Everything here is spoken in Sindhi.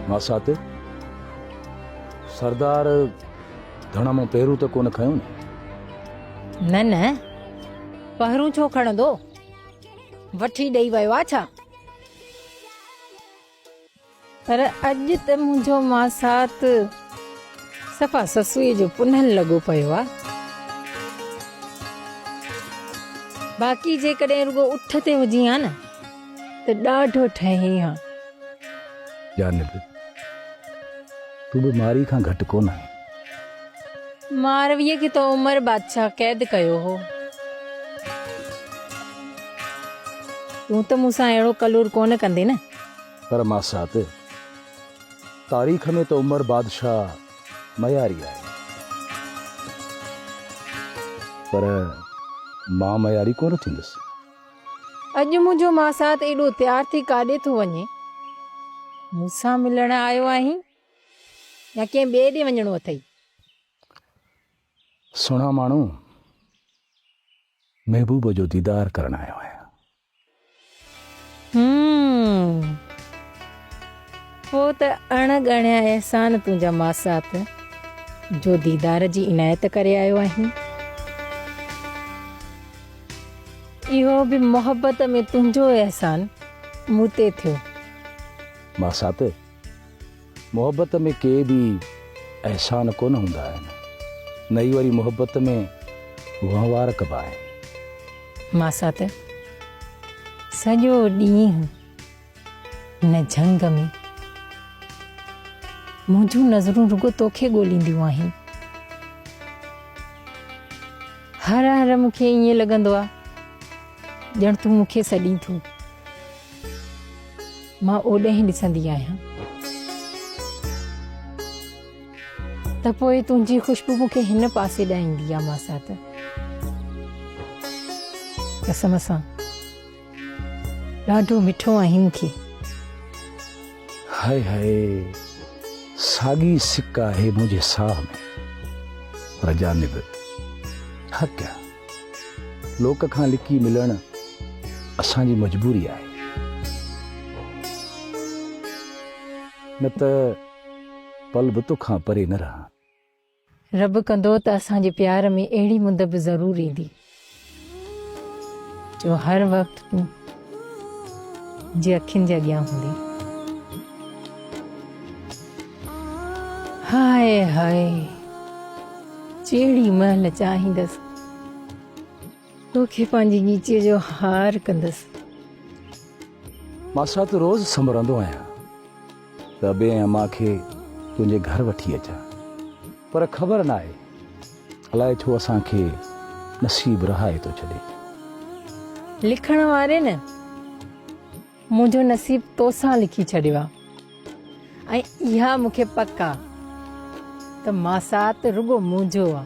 ماسات، سردار ڌڻ مان پهرو ته ڪونه کنيو نه؟ نه نه، پهرون ڇو کڻندو؟ وٺي ڏئي ويو آ ڇا؟ پر اڄ ته منهنجو ماسات صفا سسئيء جو پنهل لڳو پيو آ. باقي جيڪڏهن رڳو اٺ تي هجين ها نه ته ڏاڍو ٺهين ها. جانب، تون به مارئي کان گهٽ ڪونه آهين. مارويء کي ته عمر بادشاهه قيد ڪيو هو. تون ته مون سان اهڙو ڪلور ڪونه ڪندين نه؟ پر ماسات، تاريخ ۾ ته عمر بادشاهه معياري آهي. پر مان معياري ڪونه ٿيندس. اڄ منهنجو ماسات ايڏو تيار ٿي ڪاڏي ٿو وڃي؟ مون سان ملڻ آيو آهين يا ڪنهن ٻئي ڏي وڃڻو اٿئي؟ سهڻا ماڻهو، محبوب جو ديدار ڪرڻ آيو آهيان. هم، پوء ته اڻ ڳڻيا احسان تنهنجا ماسات، جو ديدار جي عنايت ڪري آيو آهين. اهو به محبت ۾ تنهنجو احسان مون تي ٿيو. ماسات، محبت ۾ ڪي به احسان ڪونه هوندا آهن، نه ئي وري محبت ۾ وهنوار ڪبا آهن. ماسات، سڄو ڏينهن هن جهنگ ۾ منهنجون نظرون رڳو توکي ڳولينديون آهن. هر هر مون کي ائين لڳندو آهي ڄڻ تون مون کي سڏين ٿو. مان اوڏانهن ڏسندي آهيان ته پوء تنهنجي خوشبو مون کي هن پاسي ڏانهن ايندي آهي ماسات. قسم سان ڏاڍو مٺو آهين مون کي. هاء هاء ساڳي سڪ آهي منهنجي ساهه ۾ پر جانب ڇا ڪيان لوڪ کان لڪي ملڻ اسان جي مجبوري آهي نه ته پل به توکان پري نه رهان. رب ڪندو ته اسان جي پيار ۾ اهڙي مند به ضرور ايندي جو هر وقت تون منهنجي اکين جي اڳيان هوندين. هاء هاء جهڙي مهل چاهيندس توکي پنهنجي ڳيچي جو هار ڪندس. ماسات روز سنڀرندو آهيان ته ابي ۽ امان کي تنهنجي گهر وٺي اچان پر خبر ناهي الائي ڇو اسان کي نصيب رهائي ٿو ڇڏي. لکڻ واري نه منهنجو نصيب توسان لکي ڇڏيو آ ۽ اها مون کي پڪ آ ته ماسات رڳو منهنجو آ.